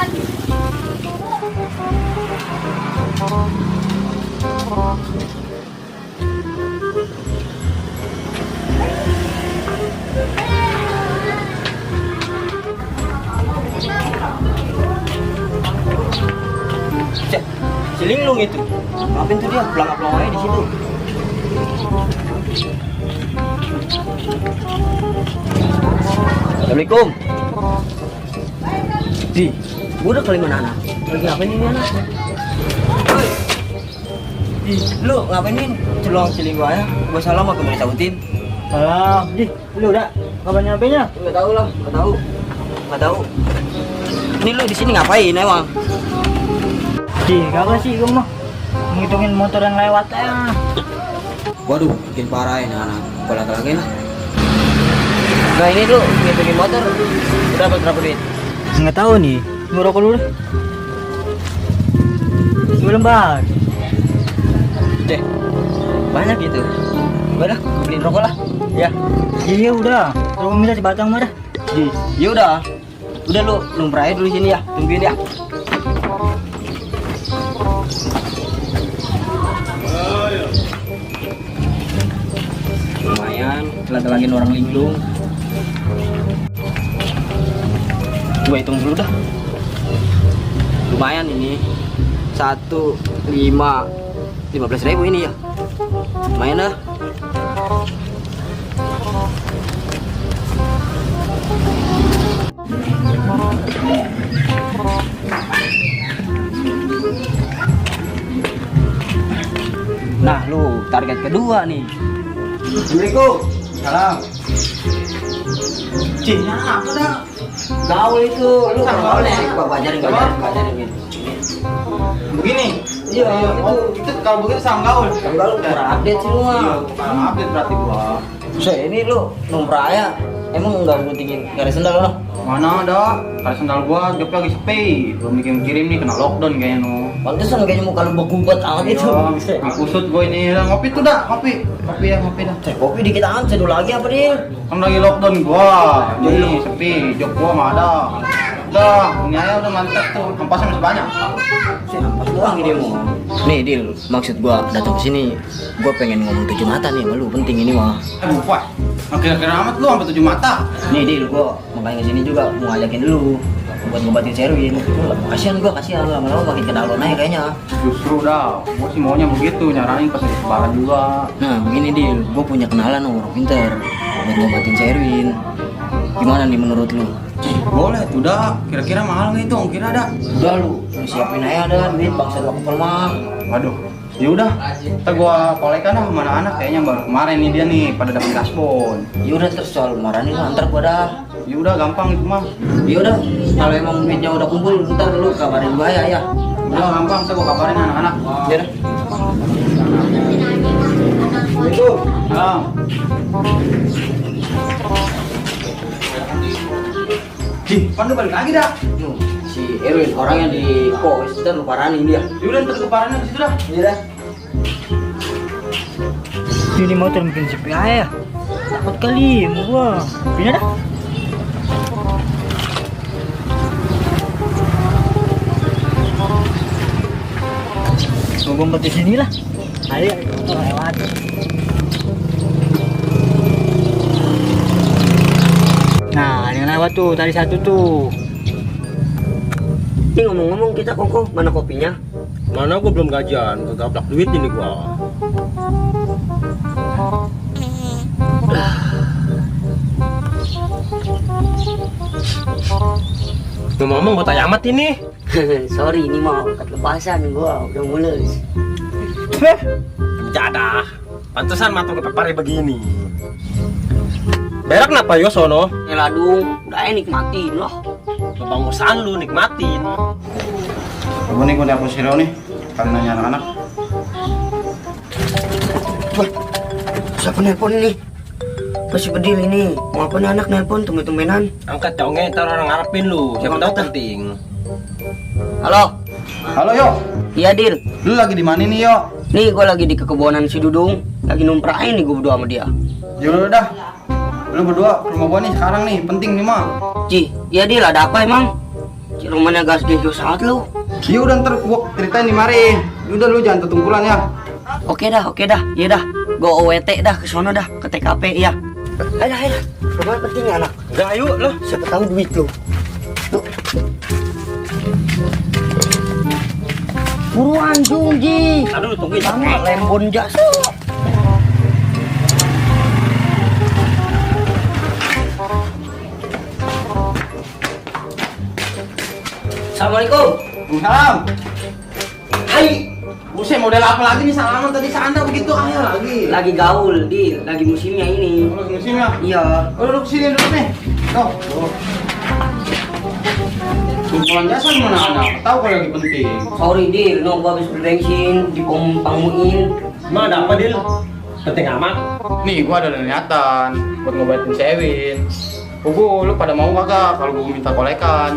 Cek, si linglung itu. Ngapain tuh dia pelangap-pelangap aja di situ? Assalamualaikum. Di, gua udah kali mana anak? Lagi ngapain ini anak? Woi, di, lu ngapain ini? Celong gua ya? Gua salam aku mau disabutin. Alah, di, lu udah kapan nyampenya? Nggak tahu lah, nggak tahu. Ini lu di sini ngapain emang? Di, kagak sih gua mah ngitungin motor yang lewat ya. Waduh, bikin parah ini anak. Gua lagi lah. Nah ini lu ngitungin motor, udah berapa duit? Nggak tahu nih, ngerokok dulu deh. Belum bar. Cek, banyak gitu. Udah, beliin rokok lah. Ya, Iya udah, kalau minta sebatang mah dah. ya udah. Udah lu lumrah aja dulu sini ya, tungguin ya. Lumayan, telat-telatin orang linglung. Gua hitung dulu dah. Lumayan ini. 15.000 ini ya. Lumayan dah. Nah, lu target kedua nih. Assalamualaikum. Salam. Cina apa dah? Gaul itu, lu kan gaul nih. Gua ajarin ini. Begini. Iya, Itu kalau begitu sama gaul. Kan gaul kurang update sih lu mah. Kurang update berarti gua. Ini lu lumrah ya. Emang enggak guntingin garis sendal lo? Mana ada? Kalau sendal gua joknya lagi sepi. Belum dikirim nih kena lockdown kayaknya no. Pantesan kayaknya muka lu beku-bet amat itu. Aku kusut gua ini. Ngopi tuh dah, ngopi. Ngopi dah. Kopi dikit amat, cendol lagi apa dia? Kan lagi lockdown gua. Jadi sepi, jok gua nggak ada. Udah, ini aja udah mantap tuh. Ampasnya masih banyak. Nampak doang ini mau. Nih Dil, maksud gua datang ke sini, gua pengen ngomong 7 mata nih sama lu, penting ini mah. Aduh, Pak. Kira-kira amat lu sampai 7 mata. Nih Dil, gua makanya kesini juga mau ngajakin lu buat ngobatin Sherwin. Kasihan lu lama-lama makin kenal lo naik kayaknya. Justru dah, gua sih maunya begitu, nyaranin pas lagi lebaran juga. Nah, begini Dil, gua punya kenalan orang pinter buat ngobatin Sherwin. Gimana nih menurut lu? Boleh tuh dah, kira-kira mahal nggak itu? Kira ada? Udah lu siapin aja ada duit bangsa lo kepel mah. Waduh, ya udah, ntar gua kolekan dah sama anak-anak kayaknya baru kemarin nih dia nih pada dapat gaspon. Ya udah terus soal marahin lu antar gua dah. Ya udah gampang itu mah. Ya udah, kalau emang duitnya udah kumpul ntar lu kabarin gua ya. Udah gampang, ntar gua kabarin anak-anak. Ya dah. Itu. Nah. Pan lu balik lagi dah. Si Erwin orangnya di kos, kita lu paranin dia. Yaudah ntar keparannya di situ dah. Iya dah. Ini motor mungkin sepi aja ya. Takut kali mau gua. Pindah dah. Mau ngumpet di sini lah. Ayo, lewat. Nah, yang lewat tuh, tadi satu tuh. Ini ngomong-ngomong kita koko, mana kopinya? Mana gua belum gajian, kegaplak duit ini gua. Ngomong gua tanya amat ini. Sorry, ini mau kelepasan gua, udah mulus. Jadah, pantesan mata kepepare begini. Berak kenapa yo sono? Ngeladung, udah nikmatin loh. Kebangusan lu nikmatin. Gua nih gua dapur Siro nih. Kalian nanya anak-anak. Wah, siapa nelpon ini? Masih bedil ini. Mau apa nih anak nelpon tumben-tumbenan? Angkat conge, ntar orang ngarepin lu. Siapa tahu penting. Halo. Halo yo. Iya Dil. Lu lagi di mana nih yo? Nih gua lagi di kekebonan si Dudung. Lagi numprain nih gua berdua sama dia. Yaudah dah. Lu berdua ke rumah gua nih sekarang nih, penting nih mah. Ci, iya Dil, ada apa emang? Ci, rumahnya gas gejo saat lu. Iya udah ntar gua ceritain di mari. Udah lu jangan tertungkulan ya. Oke dah, iya dah. Gua OWT dah ke sono dah, ke TKP ya. Ayo. Rumah penting ya, anak. Udah ayo lah. Siapa tahu duit lu. Tuh. Buruan Jungji. Aduh tungguin. Sama lembon jas. Assalamualaikum. Salam. Hai. Buset model apa lagi nih salaman tadi sanda begitu ayo lagi. Lagi gaul, lagi musimnya ini. Kalau musim ya. Iya. Oh, duduk sini duduk nih. Tuh. Kumpulan jasa mana anak? Tahu kalau lagi penting. Sorry Dil, no gua habis beli bensin di pom Pangmuin. Emang ada apa Dil? Penting amat. Nih gua ada niatan buat ngobatin si Ewin. Ugu, lu pada mau kagak kalau gua minta kolekan?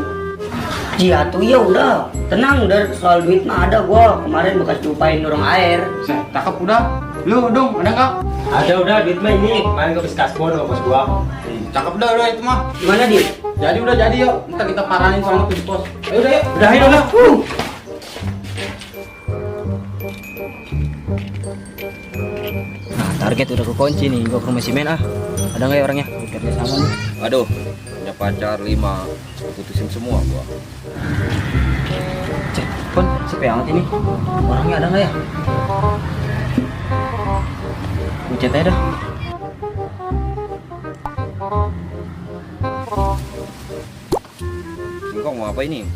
Iya tuh ya udah, tenang udah soal duit mah ada gua kemarin bekas diupain dorong air. Set, cakep udah. Lu dong, ada nggak? Ada udah duit mah ini. Kemarin gua habis kasbon sama bos gua. Cakep udah itu mah. Gimana Dil? Jadi udah jadi yuk. Ntar kita paranin soalnya tuh di pos. Ayo udah yuk. Udah ayo udah. Nah target udah kekunci nih, gua ke rumah si Men ah. Ada nggak ya orangnya? Kerja sama nih. Aduh, punya pacar 5, putusin semua gua. Cek, Pon, sepi amat ini. Orangnya ada nggak ya? Gua chat aja dah. Singkong mau apa ini?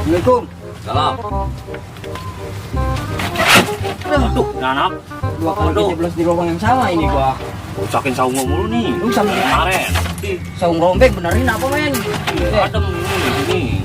Assalamualaikum. Salam. Aduh, anak. Dua kali kejeblos di lubang yang sama ini gua. Rusakin saung gua mulu nih. Lu sama Kemarin. saung rombeng benerin apa men? Adem ini.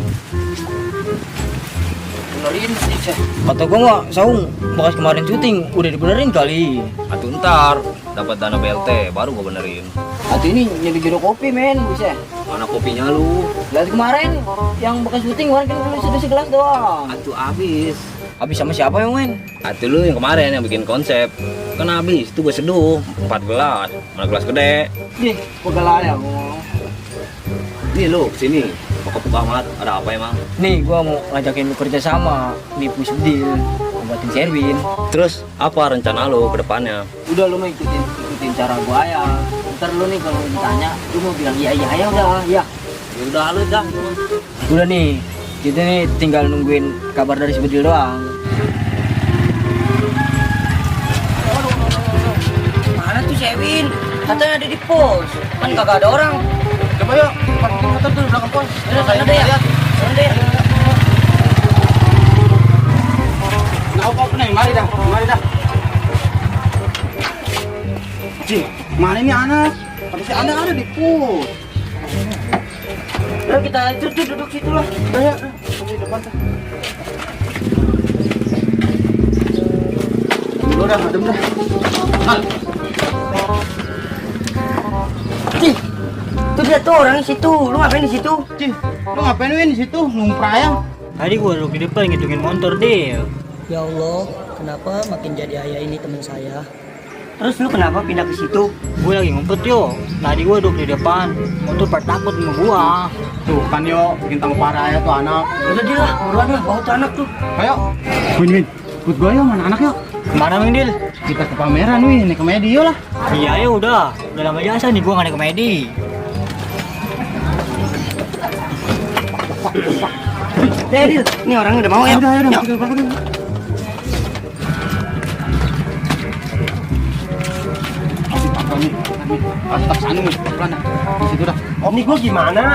Benerin sih. Kata gua nggak saung bekas kemarin syuting udah dibenerin kali. Atuh ntar dapat dana BLT baru gua benerin. Atau ini jadi jodoh kopi men, bisa. Mana kopinya lu? Lihat kemarin yang bekas syuting kemarin kan dulu sudah segelas doang. Atuh habis. Habis sama siapa yang men? Atuh lu yang kemarin yang bikin konsep. Kan habis, itu gua seduh 4 gelas. Mana gelas gede? Nih, pegalah ya gua. Nih lu kesini. Pokok amat, ada apa emang? Nih gua mau ngajakin lu kerja sama nipu Subdil, obatin Sherwin. Terus apa rencana lu ke depannya? Udah lu mau ikutin cara gua ya. Ntar lu nih kalau ditanya, lu mau bilang iya ya udah ya. Ya udah lu dah. Udah nih, kita nih tinggal nungguin kabar dari Subdil doang. Mana tuh Sherwin? Katanya ada di pos. Kan kagak ada orang. Coba yuk, parkir motor tuh di belakang pos. Udah sana deh ya. Sana deh. Nah, apa nih? Mari dah. Cih, mana ini anak? Tapi si anak ada di pos. Udah kita duduk situ lah. Udah ya, di depan tuh. Dulu dah, adem dah. Mal. Cih, tuh dia tuh orang di situ. Lu ngapain di situ? Cih, lu ngapain Win di situ? Numprayang. Tadi gua duduk di depan ngitungin motor deh. Ya Allah, kenapa makin jadi ayah ini teman saya? Terus lu kenapa pindah ke situ? Gue lagi ngumpet yo. Tadi gua duduk di depan, motor pada takut sama gua. Tuh kan yo, bikin tambah parah ya tuh anak. Udah dia lah, buruan lah, bawa tuh anak tuh. Ayo. Win, ikut gua yuk, mana anak yuk? Kemana Mingdil? Kita ke pameran Win, naik komedi yuk lah. Iya ya udah lama jasa nih gua nggak naik komedi. Dil, ini orangnya udah mau ya? Udah, Yuk. kita pakai. Apa nih? Pas sana nih, pelan. Di situ dah. Om nih gua gimana?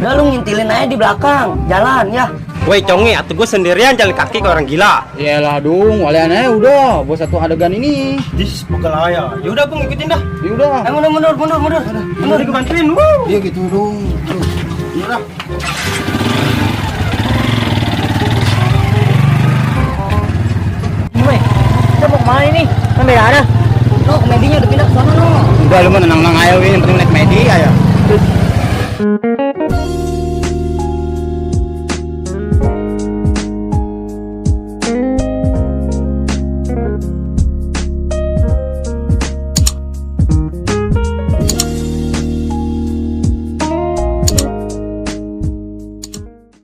Udah lu ngintilin aja di belakang, jalan ya. Woi conge, atuh gue sendirian jalan kaki ke orang gila. Iyalah dong, walian aja udah buat satu adegan ini. Dis bukan ya. Ya udah Bung ikutin dah. Ya udah. Mundur. Mundur gue bantuin. Dia gitu dong. Iya lah. Weh, kita mau kemana ini? Kan beda ada. No, komedinya udah pindah ke sana no. Udah lu mah tenang-tenang aja, yang penting naik media ya.